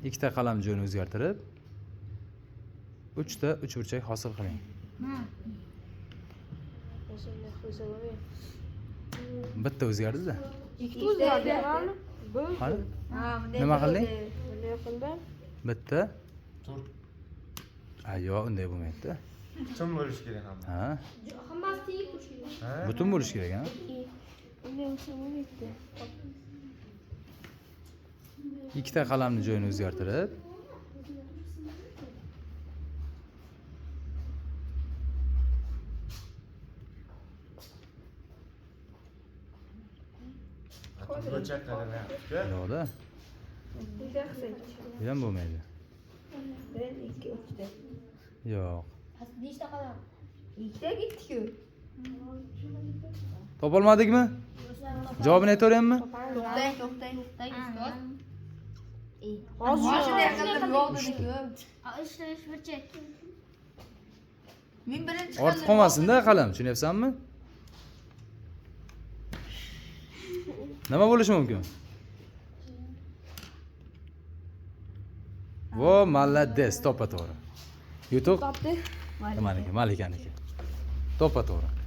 Ikkita qalam joyini o'zgartirib, 3 ta uchburchak hosil qiling. Bitta o'zgardi-da. Ikkita o'zgardi. Qani? Ha, bunday Nima qilding? Bunday qildim. Bitta. To'rt. A, yo'q, unday bo'lmaydi-da. Butun bo'lishi kerak hamma. Ha? Hammasi tegib turishi kerak. Ha? Butun bo'lishi kerak, ha? Bunday bo'lsa bo'lmaydi. Ikkita qalamni joyini o'zgartirib, Burchak qaramayapti. yo'q-da. Bunday qilsak. Bu ham bo'lmaydi. 1 2 3 ta. Yo'q. Nechta qalam? Ikkita ketdi-ku. Topolmadikmi? Javobini aytaverammi? To'xtang, to'xtang. Ustoz. Hozir Shunday qildim, yo'q dedi-ku. Uchta uchburchak. Men birinchi Ortib qolmasin-da qalam, tushunyapsanmi? Nima bo'lishi mumkin? Vo, malades, to'ppa to'g'ri. Yutuq Topdi. nimaniki? Malikaniki. To'ppa to'g'ri.